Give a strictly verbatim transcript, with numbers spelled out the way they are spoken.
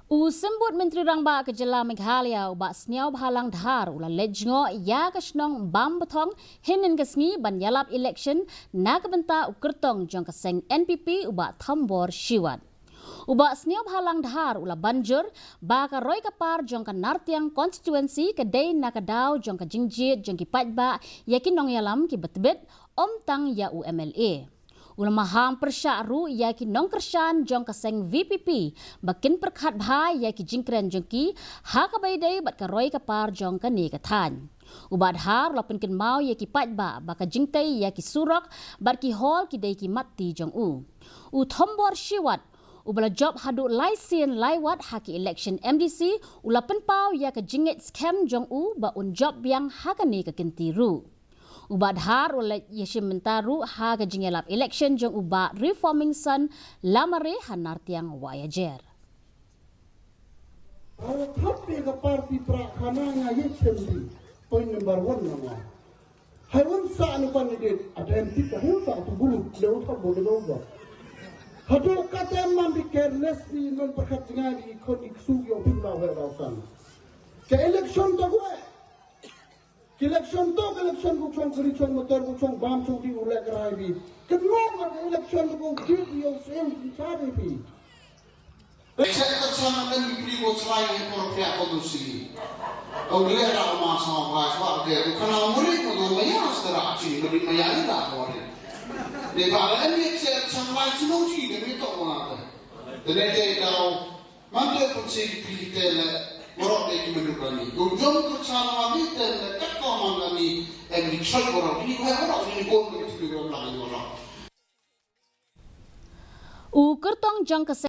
U Symbud Myntri Rangbah ka Jylla Meghalaya, u Bah Sniawbhalang Dhar, u la leit jngoh ïa ka shnong Bambathong hynnin ka sngi ban ïalap election na ka bynta u kyrtong jong ka seng N P P, u Bah Thombor Shiwat. U Bah Sniawbhalang Dhar u la ban jur ba ka roi ka par jong ka Nartiang constituency ka dei na ka daw jong ka jingjied jong ki paidbah ïa ki nongïalam kiba tbit, ym tang ïa u M L A. U la maham pyrshah ruh ïa ki nongkyrshan jong ka seng V P P ba kin pyrkhat bha ïa ki jingkren jong ki ha kaba ïadei bad ka roi ka par jong kane ka thaiñ. U Bah Dhar u la pynkynmaw ïa ki paidbah ba ka jingtei ïa ki surok bad ki hall ki dei ki mat ti jong u. U Thombor Shiwat, uba la jop haduh lai sien lai wat ha ki election M D C, u la pynpaw ïa ka jingngeit skhem jong u ba un jop biang ha kane ka kynti ruh. U Bah Dhar u la leit ïashim bynta ruh ha ka jingïalap election jong u Bah Reforming Son Lamare ha Nartiang Wahiajer. Hawa thap ïa ka party pra khana nga ïeit shem di. Point number one na nga. Hai wan sa anu candidate, ada M P ka hin sa tu bulu, le u thap bo de go. Hadu kata man di carelessly non pakat jngai di kon di ksu yo pin ba we ba san. Ka election ta gwe. Ka election to, ka election ku chong kri chong motor ku chong bam chong di u lek rai bi. Ka no ma ka election ku di di yo sel di cha di bi. Check ka chang na ni pri ko chrai ni por pya ko du si. Au le ra ma sa ma ba sa de ko kana muri ko do ma ya sa ra chi ma di ma ya ni da ko ni. Ni ba la ni check chang lai chi no chi de ni to ma de. De ne de da man de ko chi pi te le. Moro de ki menu kani. Ko jom ko chang ma ni te le ka ko ma ni. Em ni choi ko ro ni ko ro ni ko ni ko ro la ni ro. U kyrtong jong ka